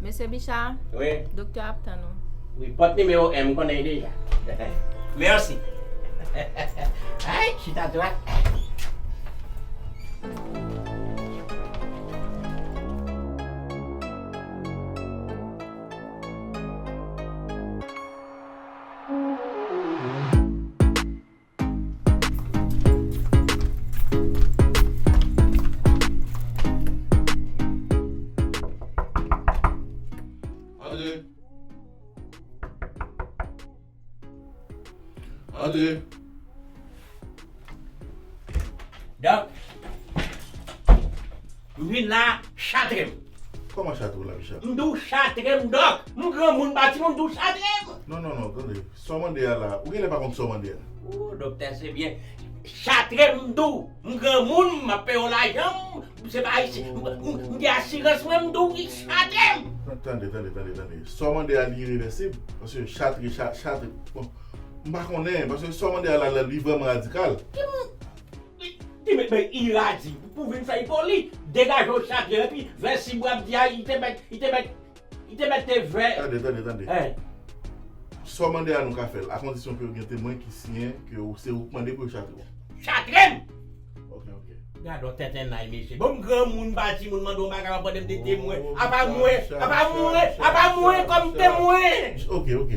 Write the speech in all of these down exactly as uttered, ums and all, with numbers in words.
Mesye Bicha, Wi, doktè ap tann ou. Wi, pòt nimewo en, m konnen l deja. Mèsi. Ay, chita dwat. Antre. Antre. Dòk, m vin la, chatre m. Kòman chatre w la, Bicha? M di w chatre m, Dòk. M granmoun, m pa timoun, m di w chatre m. Non, non, non, tande. Sa w mande a la, ou genlè pa konn sa w mande a. O, doktè, se byen. Chatre m, m di w. M granmoun, m ap peye w lajan m. Se pa isi. M, m, m gen asirans mwen, m di w ki chatre m. Tande, tande, tande, tande. Sa w mande a li irevèsib. Paske chatre, cha-, chatre. Bon, m pa konnen, paske sa w mande a la, la, li vrèman radikal. Li, li te met mwen iradi pou vin fè l poli. Degaje w chatre, epi vèsib w ap di a, li te met, li te met, li te met te vè. Tande, tande, tande. Hey. Sa w mande a nou ka fè l, akondisyon ke w gen temwen ki siyen ke w, se ou k mande pou yo chatre w. Chatre m! Ok, ok. Gade yon tenten nay, mesye. Bon, m granmoun, m pa timoun, mande yon bagay, w ap mande m de temwen. Oh, Apa mwen, Bicha, apa mwen, Bicha, apa mwen Bicha, kòm Bicha. temwen. Ok, ok.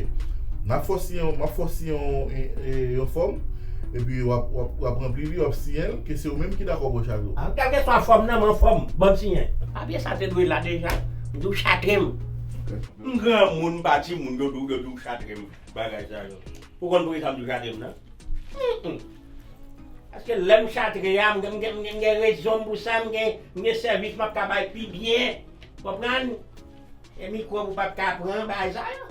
M ap fè w siyen, m ap fè w siyen yon, e, e, yon fòm, epi w ap, w ap, w ap ranpli li, w ap siyen l, ke se ou menm ki dakò pou yo chatre w. Ah, kèlkeswa fòm nan, mwen fòm, ban m siyen. Papye sa te dwe la deja. M di w chatre m. M granmoun, m pa timoun, yo di w, yo di w chatre m. Bagay sa yo. Ou konn poukisa m di w chatre m nan? Mm, mm. Paske lè m chatre a, m gen, m gen, m gen, m gen rezon m pou sa, m gen, m gen sèvis m ap ka bay pi byen. Konprann? E mikwòb ou p ap ka pran, bagay sa yo.